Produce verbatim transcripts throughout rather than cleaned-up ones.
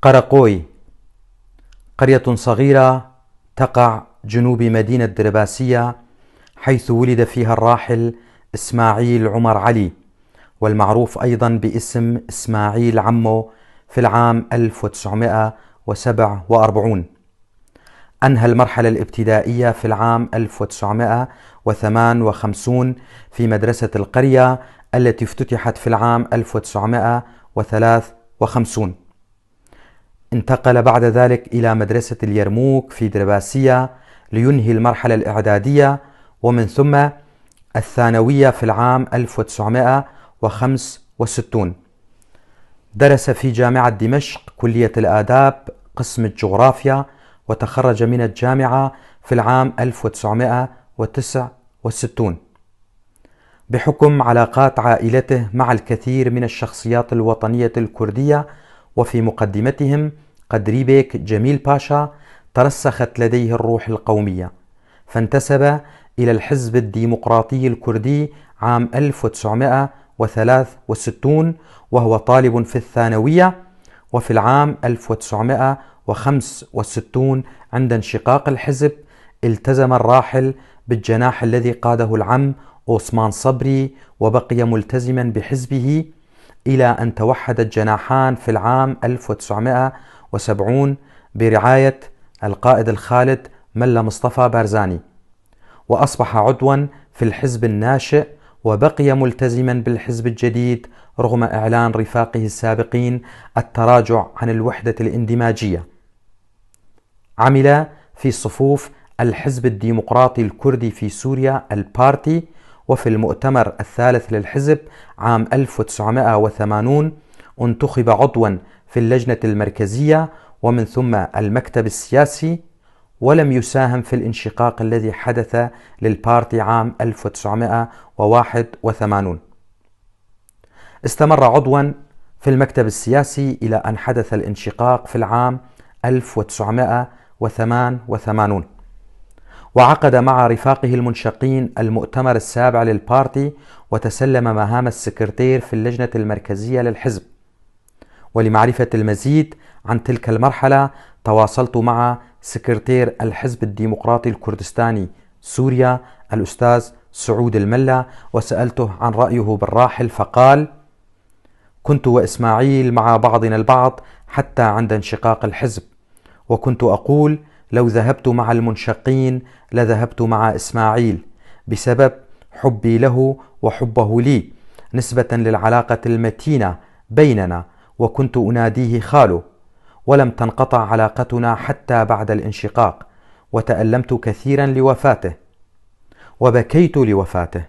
قرقوي، قرية صغيرة تقع جنوب مدينة درباسية، حيث ولد فيها الراحل إسماعيل عمر علي، والمعروف أيضًا باسم إسماعيل عمو، في العام ألف وتسعمائة وسبعة وأربعين. أنهى المرحلة الابتدائية في العام ألف وتسعمائة وثمانية وخمسين في مدرسة القرية التي افتتحت في العام ألف وتسعمائة وثلاثة وخمسين. انتقل بعد ذلك إلى مدرسة اليرموك في درباسية لينهي المرحلة الإعدادية، ومن ثم الثانوية في العام ألف وتسعمائة وخمسة وستين. درس في جامعة دمشق كلية الآداب قسم الجغرافيا، وتخرج من الجامعة في العام ألف وتسعمائة وتسعة وستين. بحكم علاقات عائلته مع الكثير من الشخصيات الوطنية الكردية، وفي مقدمتهم قدري بيك جميل باشا، ترسخت لديه الروح القومية، فانتسب إلى الحزب الديمقراطي الكردي عام ألف وتسعمائة وثلاثة وستين وهو طالب في الثانوية، وفي العام ألف وتسعمائة وخمسة وستين عند انشقاق الحزب التزم الراحل بالجناح الذي قاده العم عثمان صبري، وبقي ملتزما بحزبه إلى أن توحد الجناحان في العام ألف وتسعمائة وسبعين برعاية القائد الخالد ملا مصطفى بارزاني، وأصبح عضوا في الحزب الناشئ، وبقي ملتزما بالحزب الجديد رغم إعلان رفاقه السابقين التراجع عن الوحدة الاندماجية. عمل في صفوف الحزب الديمقراطي الكردي في سوريا، البارتي، وفي المؤتمر الثالث للحزب عام ألف وتسعمائة وثمانين انتخب عضوا في اللجنة المركزية ومن ثم المكتب السياسي، ولم يساهم في الانشقاق الذي حدث للبارتي عام ألف وتسعمائة وواحد وثمانين. استمر عضوا في المكتب السياسي إلى أن حدث الانشقاق في العام ألف وتسعمائة وثمانية وثمانين، وعقد مع رفاقه المنشقين المؤتمر السابع للبارتي، وتسلم مهام السكرتير في اللجنة المركزية للحزب. ولمعرفة المزيد عن تلك المرحلة، تواصلت مع سكرتير الحزب الديمقراطي الكردستاني سوريا الأستاذ سعود الملا، وسألته عن رأيه بالراحل، فقال: كنت وإسماعيل مع بعضنا البعض حتى عند انشقاق الحزب، وكنت أقول: لو ذهبت مع المنشقين لذهبت مع إسماعيل، بسبب حبي له وحبه لي، نسبة للعلاقة المتينة بيننا، وكنت أناديه خالو، ولم تنقطع علاقتنا حتى بعد الانشقاق، وتألمت كثيرا لوفاته، وبكيت لوفاته،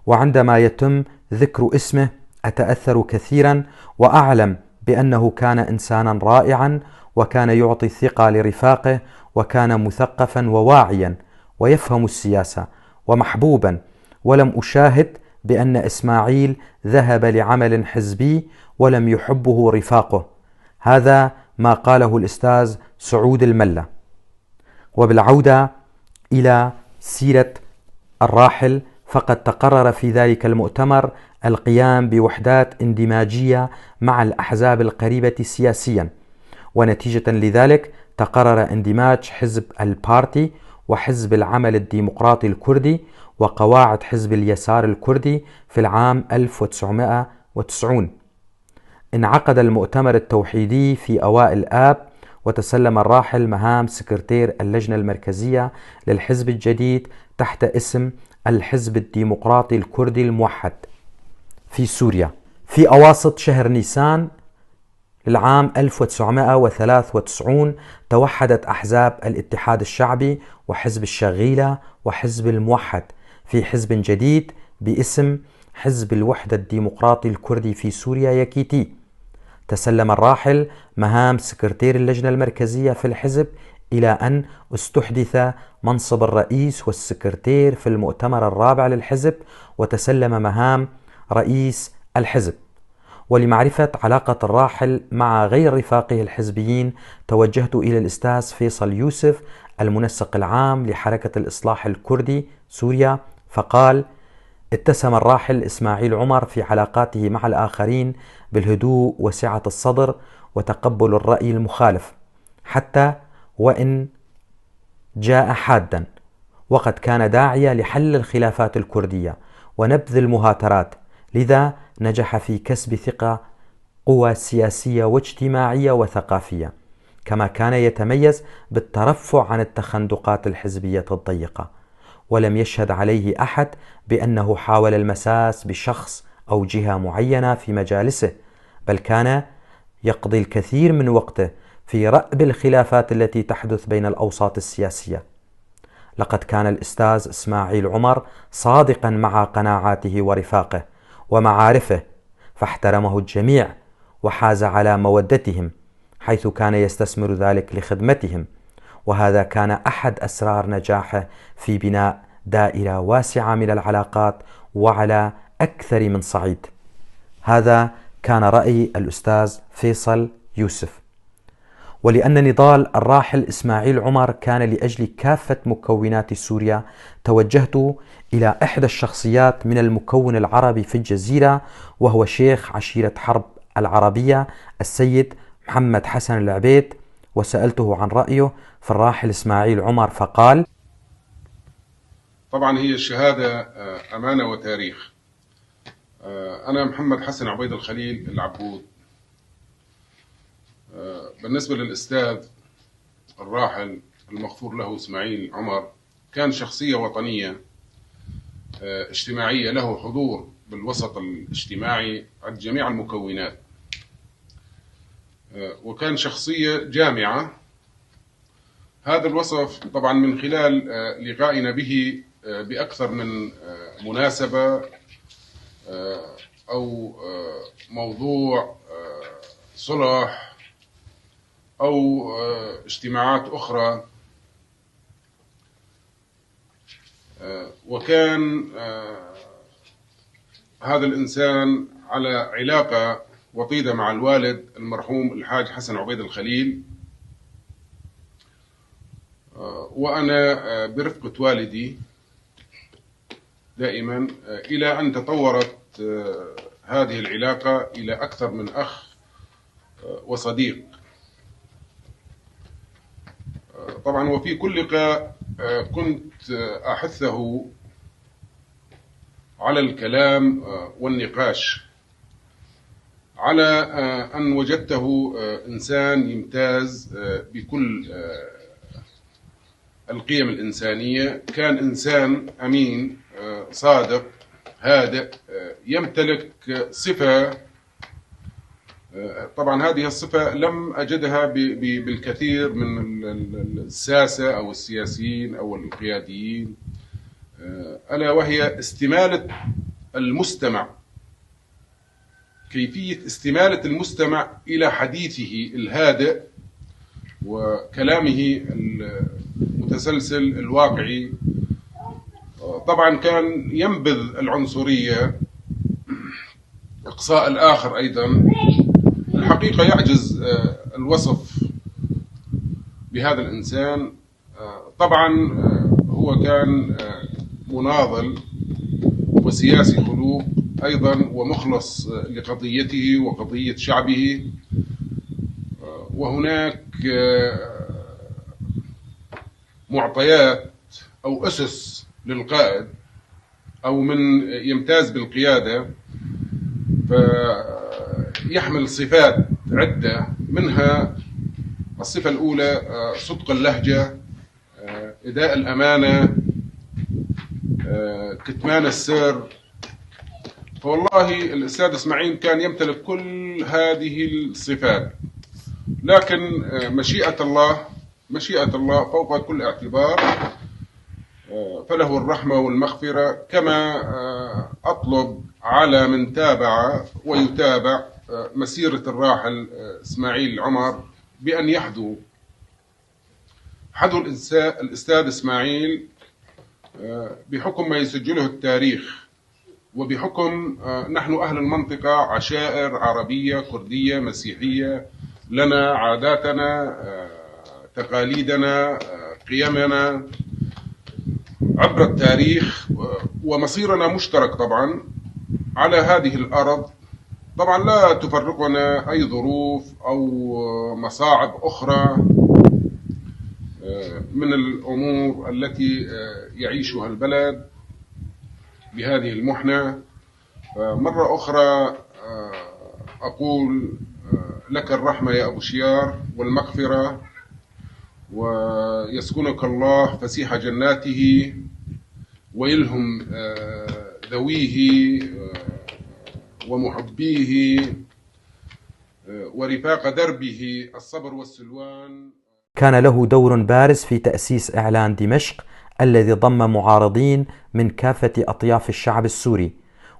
وعندما يتم ذكر اسمه أتأثر كثيرا، وأعلم بأنه كان إنسانا رائعا، وكان يعطي الثقة لرفاقه، وكان مثقفا وواعيا ويفهم السياسة ومحبوبا، ولم أشاهد بأن إسماعيل ذهب لعمل حزبي ولم يحبه رفاقه. هذا ما قاله الأستاذ سعود الملا. وبالعودة إلى سيرة الراحل، فقد تقرر في ذلك المؤتمر القيام بوحدات اندماجية مع الأحزاب القريبة سياسيا، ونتيجة لذلك تقرر اندماج حزب البارتي وحزب العمل الديمقراطي الكردي وقواعد حزب اليسار الكردي في العام ألف وتسعمائة وتسعين. انعقد المؤتمر التوحيدي في أوائل آب، وتسلم الراحل مهام سكرتير اللجنة المركزية للحزب الجديد تحت اسم الحزب الديمقراطي الكردي الموحد في سوريا. في أواسط شهر نيسان للعام ألف وتسعمائة وثلاثة وتسعين توحدت أحزاب الاتحاد الشعبي وحزب الشغيلة وحزب الموحد في حزب جديد باسم حزب الوحدة الديمقراطي الكردي في سوريا، يكيتي. تسلم الراحل مهام سكرتير اللجنة المركزية في الحزب إلى أن استحدث منصب الرئيس والسكرتير في المؤتمر الرابع للحزب، وتسلم مهام رئيس الحزب. ولمعرفة علاقة الراحل مع غير رفاقه الحزبيين، توجهت إلى الأستاذ فيصل يوسف، المنسق العام لحركة الإصلاح الكردي سوريا، فقال: اتسم الراحل إسماعيل عمر في علاقاته مع الآخرين بالهدوء وسعة الصدر وتقبل الرأي المخالف، حتى وإن جاء حادا، وقد كان داعية لحل الخلافات الكردية ونبذ المهاترات، لذا نجح في كسب ثقة قوى سياسية واجتماعية وثقافية، كما كان يتميز بالترفع عن التخندقات الحزبية الضيقة، ولم يشهد عليه أحد بأنه حاول المساس بشخص أو جهة معينة في مجالسه، بل كان يقضي الكثير من وقته في رأب الخلافات التي تحدث بين الأوساط السياسية. لقد كان الأستاذ إسماعيل عمر صادقا مع قناعاته ورفاقه ومعارفه، فاحترمه الجميع وحاز على مودتهم، حيث كان يستثمر ذلك لخدمتهم، وهذا كان أحد أسرار نجاحه في بناء دائرة واسعة من العلاقات وعلى أكثر من صعيد. هذا كان رأي الأستاذ فيصل يوسف. ولأن نضال الراحل إسماعيل عمر كان لأجل كافة مكونات سوريا، توجهت إلى إحدى الشخصيات من المكون العربي في الجزيرة، وهو شيخ عشيرة حرب العربية السيد محمد حسن العبيد، وسألته عن رأيه في الراحل إسماعيل عمر، فقال: طبعا هي الشهادة، آه، أمانة وتاريخ. آه، أنا محمد حسن عبيد الخليل العبود. آه، بالنسبة للأستاذ الراحل المغفور له إسماعيل عمر، كان شخصية وطنية، آه، اجتماعية، له حضور بالوسط الاجتماعي عند جميع المكونات. آه، وكان شخصية جامعة. هذا الوصف طبعا من خلال، آه، لقائنا به، آه، بأكثر من، آه، مناسبة، آه، أو، آه، موضوع، آه، صلح أو، آه، اجتماعات أخرى. آه، وكان، آه، هذا الإنسان على علاقة وطيدة مع الوالد المرحوم الحاج حسن عبيد الخليل. آه، وأنا، آه، برفقة والدي دائما، آه، إلى أن تطورت، آه، هذه العلاقة إلى أكثر من أخ، آه، وصديق. آه، طبعا وفي كل لقاء، آه، كنت، آه، أحثه على الكلام، آه، والنقاش، على، آه، أن وجدته، آه، إنسان يمتاز، آه، بكل، آه، القيم الإنسانية. كان إنسان أمين، آه، صادق، هادئ، آه، يمتلك صفة، آه، طبعا هذه الصفة لم أجدها ب-، ب-، بالكثير من ال-، ال-، ال-، الساسة أو السياسيين أو القياديين، آه، ألا وهي استمالة المستمع. كيفية استمالة المستمع إلى حديثه الهادئ وكلامه المتسلسل الواقعي. طبعا كان ينبذ العنصرية، إقصاء الآخر أيضا. الحقيقة يعجز، آه، الوصف بهذا الإنسان. آه، طبعا، آه، هو كان، آه، مناضل وسياسي خلوق أيضا، ومخلص، آه، لقضيته وقضية شعبه. آه، وهناك، آه، معطيات أو أسس للقائد، أو من يمتاز بالقيادة، فيحمل صفات عدة، منها الصفة الأولى، آه، صدق اللهجة، آه، أداء الأمانة، آه، كتمان السر. فوالله الأستاذ إسماعيل كان يمتلك كل هذه الصفات، لكن، آه، مشيئة الله، مشيئة الله فوق كل اعتبار، آه، فله الرحمة والمغفرة. كما، آه، أطلب على من تابع ويتابع، آه، مسيرة الراحل، آه، إسماعيل عمر بأن يحذو، حذو الإنسا-، الأستاذ إسماعيل، آه، بحكم ما يسجله التاريخ، وبحكم، آه، نحن أهل المنطقة عشائر عربية كردية مسيحية، لنا عاداتنا، آه، تقاليدنا، آه، قيمنا. عبر التاريخ ومصيرنا مشترك طبعا على هذه الأرض. طبعا لا تفرقنا أي ظروف أو مصاعب أخرى من الأمور التي يعيشها البلد بهذه المحنة. مرة أخرى أقول لك الرحمة يا أبو شيار والمغفرة، ويسكنك الله فسيح جناته، ويلهم ذويه ومحبيه ورفاق دربه الصبر والسلوان. كان له دور بارز في تأسيس إعلان دمشق الذي ضم معارضين من كافة أطياف الشعب السوري.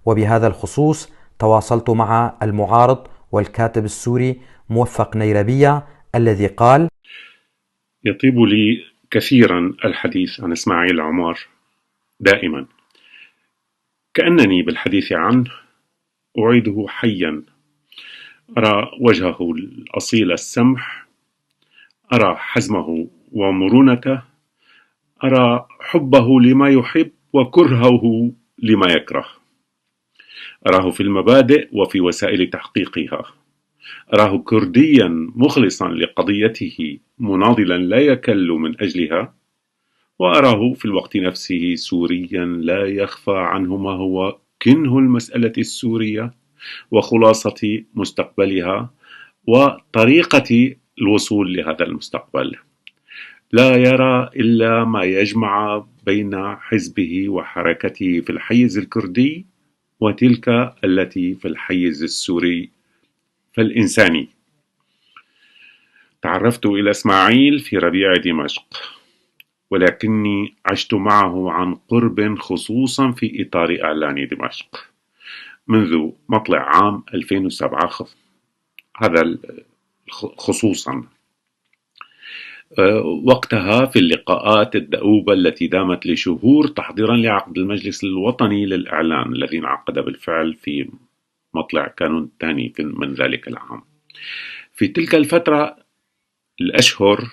وبهذا الخصوص تواصلت مع المعارض والكاتب السوري موفق نيربية الذي قال: يطيب لي كثيرا الحديث عن إسماعيل عمر دائما، كأنني بالحديث عنه أعيده حيا. أرى وجهه الأصيل السمح، أرى حزمه ومرونته، أرى حبه لما يحب وكرهه لما يكره. أراه في المبادئ وفي وسائل تحقيقها. أراه كرديا مخلصا لقضيته، مناضلا لا يكل من أجلها. وأراه في الوقت نفسه سوريا لا يخفى عنه ما هو كنه المسألة السورية وخلاصة مستقبلها وطريقة الوصول لهذا المستقبل. لا يرى إلا ما يجمع بين حزبه وحركته في الحيز الكردي وتلك التي في الحيز السوري فالإنساني. تعرفت إلى إسماعيل في ربيع دمشق، ولكني عشت معه عن قرب، خصوصا في إطار إعلان دمشق منذ مطلع عام ألفين وسبعة، هذا خصوصا. وقتها في اللقاءات الدؤوبة التي دامت لشهور تحضيرا لعقد المجلس الوطني للإعلان الذي انعقد بالفعل في مطلع كانون الثاني من ذلك العام. في تلك الفترة، الأشهر،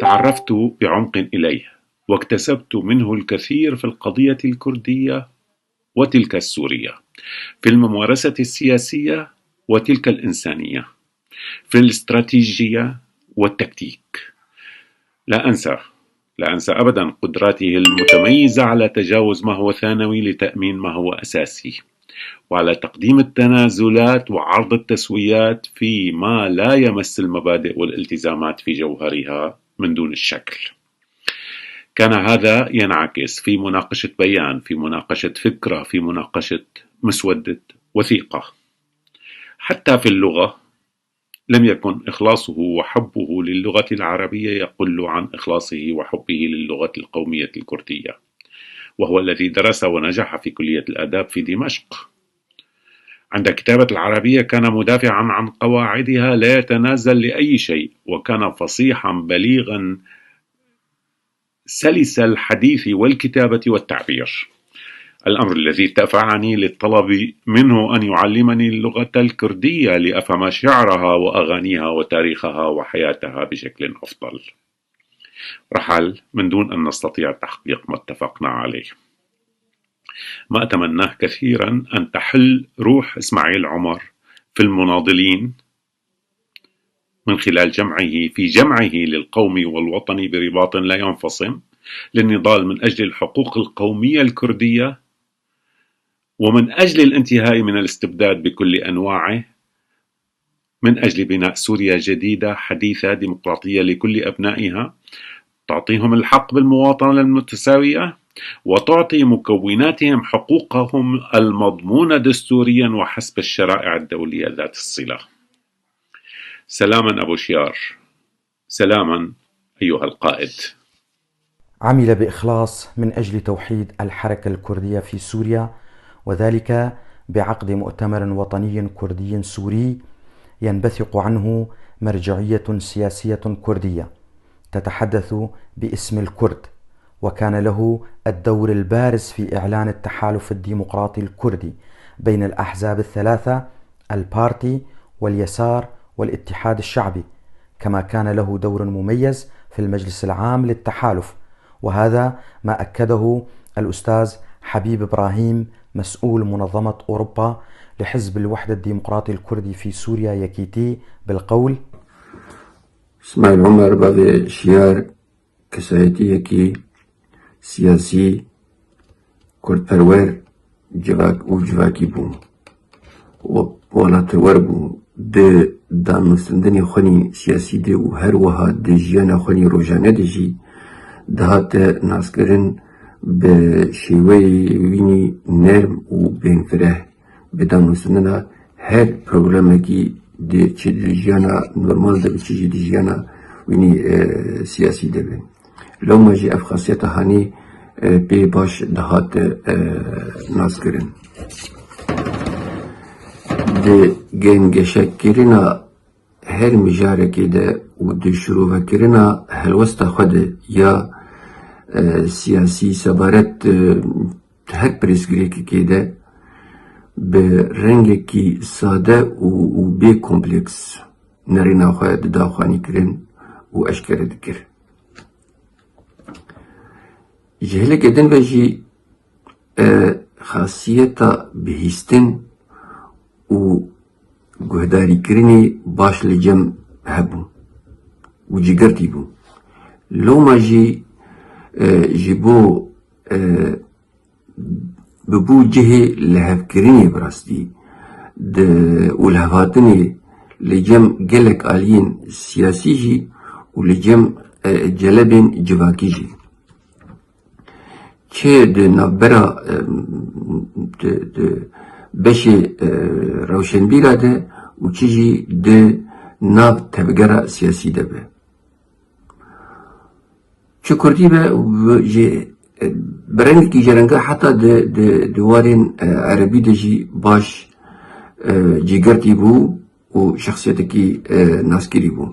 تعرفت بعمق إليه، واكتسبت منه الكثير في القضية الكردية وتلك السورية، في الممارسة السياسية وتلك الإنسانية، في الاستراتيجية والتكتيك. لا أنسى لا أنسى أبدا قدراته المتميزة على تجاوز ما هو ثانوي لتأمين ما هو أساسي، وعلى تقديم التنازلات وعرض التسويات فيما لا يمس المبادئ والالتزامات في جوهرها من دون الشكل. كان هذا ينعكس في مناقشة بيان، في مناقشة فكرة، في مناقشة مسودة وثيقة. حتى في اللغة لم يكن إخلاصه وحبه للغة العربية يقل عن إخلاصه وحبه للغة القومية الكردية، وهو الذي درس ونجح في كلية الآداب في دمشق. عند كتابة العربية كان مدافعا عن قواعدها لا يتنازل لأي شيء، وكان فصيحا بليغا سلس الحديث والكتابة والتعبير، الأمر الذي دفعني للطلب منه أن يعلمني اللغة الكردية لأفهم شعرها وأغانيها وتاريخها وحياتها بشكل أفضل. رحل من دون أن نستطيع تحقيق ما اتفقنا عليه. ما أتمناه كثيرا أن تحل روح إسماعيل عمر في المناضلين من خلال جمعه في جمعه للقوم والوطن برباط لا ينفصم للنضال من أجل الحقوق القومية الكردية ومن أجل الانتهاء من الاستبداد بكل أنواعه، من أجل بناء سوريا جديدة حديثة ديمقراطية لكل أبنائها، تعطيهم الحق بالمواطنة المتساوية، وتعطي مكوناتهم حقوقهم المضمونة دستوريا وحسب الشرائع الدولية ذات الصلة. سلاما أبو شيار. سلاما أيها القائد. عمل بإخلاص من أجل توحيد الحركة الكردية في سوريا، وذلك بعقد مؤتمر وطني كردي سوري ينبثق عنه مرجعية سياسية كردية تتحدث باسم الكرد، وكان له الدور البارز في إعلان التحالف الديمقراطي الكردي بين الأحزاب الثلاثة، البارتي واليسار والاتحاد الشعبي، كما كان له دور مميز في المجلس العام للتحالف، وهذا ما أكده الأستاذ حبيب إبراهيم، مسؤول منظمة أوروبا لحزب الوحدة الديمقراطي الكردي في سوريا، يكيتي، بالقول: Îsmaîl Omer, bavê Şiyar, kesayetiyekî siyasî, kurdperwer, civak û civakî bû. Welatperwer bû. Di danûstendinê xwe nî siyasî de û her wiha di jiyana xwe nî rojane de jî dihate naskirin bi şêweyê wî nî nerm û bêhnfireh. Bi danûstendina her problemekî di çi di jiyana normal de bi çi jî di jiyana wî nî, e, siyasî de be. Lewma jî ev xasiyeta hanî, e, pê baş dihat, e, naskirin. Di gengeşekirina her mijarekê de û di şirovekirina helwesta xwe de ya, e, siyasî sebaret, e, her pirsgirêkekê de bi rengekî sade û, û bê kompleks nerîna xwe dida xwanîkirin û eşkere dikir. Ji hilekê din ve jî, e, xasiyeta bihîstin û guhdarîkirinê baş li cem hebû û cîgirtî bû. Loma jî, e, ji bo, e, bibû cihê lihevkirinê bi rastî di, û lihevhatinê li cem gelek aliyên siyasî jî û li cem, e, celebên civakî jî. Çi di navbera, e, di, di beşê, e, rewşenbîra de û çi jî di nav tevgera siyasî de be. Çi kurdî be, bi, jî, e, bi rengekî jêrenga heta di, di, di warên, e, erebî de jî baş, e, cîgirtî bû û şexsiyetekî, e, naskirî bû.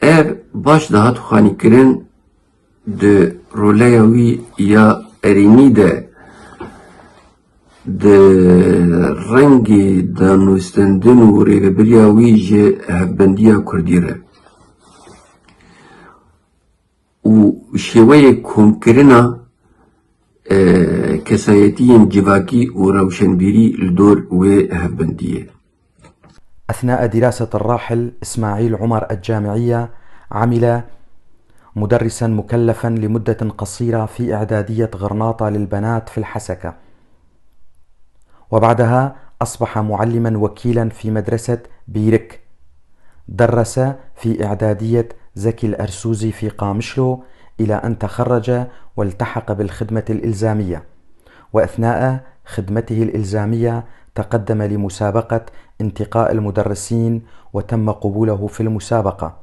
Ev baş dihat xwanîkirin di roleya wî ya erênî de, di rengê danûstendin û rêvebiriya wî ji hevbendiya kurdî re û şêweyê komkirina, e, kesayetiyên civakî û rewşenbîrî li dor wê hevbendiyê. أثناء دراسة الراحل إسماعيل عمر الجامعية، عمل مدرسا مكلفا لمدة قصيرة في إعدادية غرناطة للبنات في الحسكة، وبعدها أصبح معلما وكيلا في مدرسة بيرك. درس في إعدادية زكي الأرسوزي في قامشلو إلى أن تخرج والتحق بالخدمة الإلزامية. وأثناء خدمته الإلزامية تقدم لمسابقة انتقاء المدرسين وتم قبوله في المسابقة.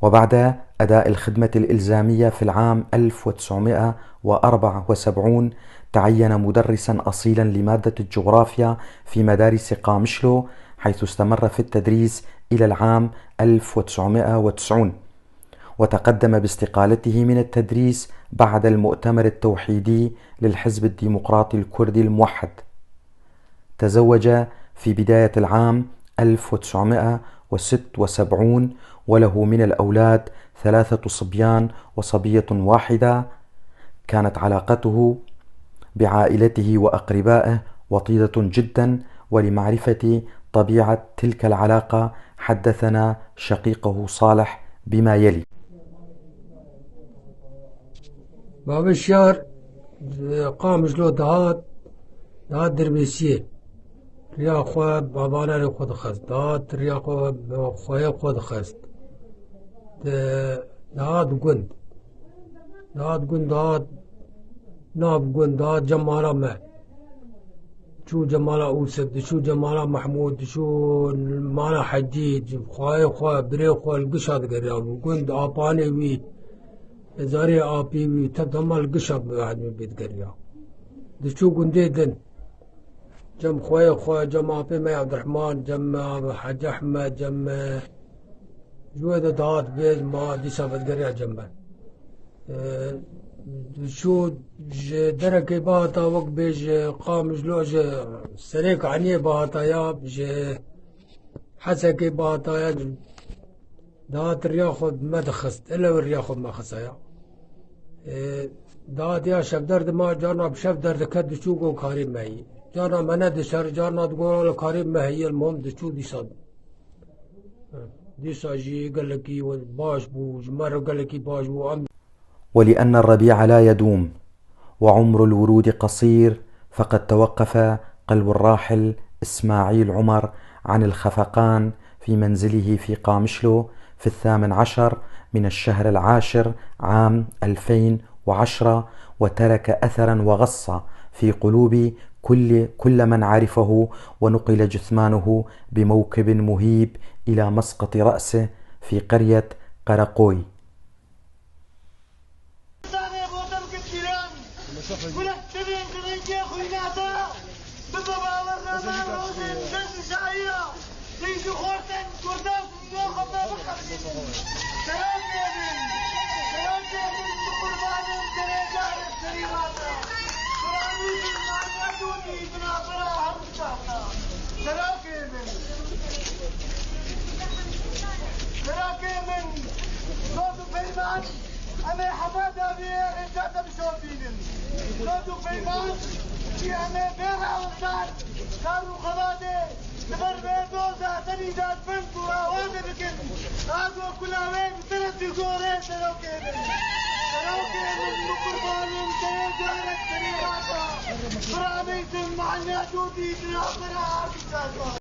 وبعد أداء الخدمة الإلزامية في العام ألف وتسعمائة وأربعة وسبعون تعين مدرسا أصيلا لمادة الجغرافيا في مدارس قامشلو، حيث استمر في التدريس إلى العام ألف وتسعمائة وتسعون، وتقدم باستقالته من التدريس بعد المؤتمر التوحيدي للحزب الديمقراطي الكردي الموحد. تزوج في بداية العام ألف وتسعمائة وستة وسبعون، وله من الأولاد ثلاثة صبيان وصبية واحدة. كانت علاقته بعائلته وأقربائه وطيدة جدا، ولمعرفة طبيعة تلك العلاقة حدثنا شقيقه صالح بما يلي. Bavê Şiyar, e, Qamişlo dihat, dihat Dirbêsiyê. Riya xwe babanerê xwe dixist. Dihat riya xwe xweyê xwe dixist. Di, dihat gund. Dihat gund, dihat nav gund, dihat cemala me. Çû cemala Ûsif, diçû cemala Mehmûd, diçû mala Hecî, xweyê xwe, birê xwe li gişa digeriyabû. Gund apanê wî, zarê apî wî, tev dema li gişa bi, bi digeriya. Diçû gundê din. Cem xweyê xwe, cem apê me Abdurrahman, cem me Hecî Ehmed, cem me, ji wê de dihat vê ma dîsa vedigeriya cem me. Ee, Diçû ji derekê bihata, wek bê ji Qamişlo, ji Serêkaniyê bihata ya, ji Hesekê bihata ya, Dahat riya xwe bi me dixist. Ele wê riya xwe bi me xisaya. Ê, dahat ya şevderdê ma carna bi şev derdiket diçû go karê me yî. Carna me nedişer, carna digora li karê me heye, li mom diçû dîsa. Dîsa jî gelekî we baş bû, ji me re gelekî baş bû. Em ولأن الربيع لا يدوم وعمر الورود قصير، فقد توقف قلب الراحل إسماعيل عمر عن الخفقان في منزله في قامشلو في الثامن عشر من الشهر العاشر عام ألفين وعشرة، وترك أثرا وغصة في قلوب كل، كل من عرفه، ونقل جثمانه بموكب مهيب إلى مسقط رأسه في قرية قرقوي. Tanê bo te bikit giran. Gulek tenê di rengê xwîna de. Bibe bawer name rojên cejn şaîra. Dî ji xortên kurdan yo xwe me biqedînin. Serokê min, serokê min bi qurbanên serê carek serî mata. Biranî min manya dûtî binavera hemû çata. Serokê min. Serokê min. Zor û peyman. Em ê hema dawiyê rêca te bişopînin. Nod û peyman jî em ê bê rewşan, kar û xebatê li ber vê doza serî dadbin û awazê bikin. Ago kula wê bi te re digore serokê min. Serokê min, bi qurbanin te yê carek serê rata. Biranî min manya dûtî binavera hemû çata.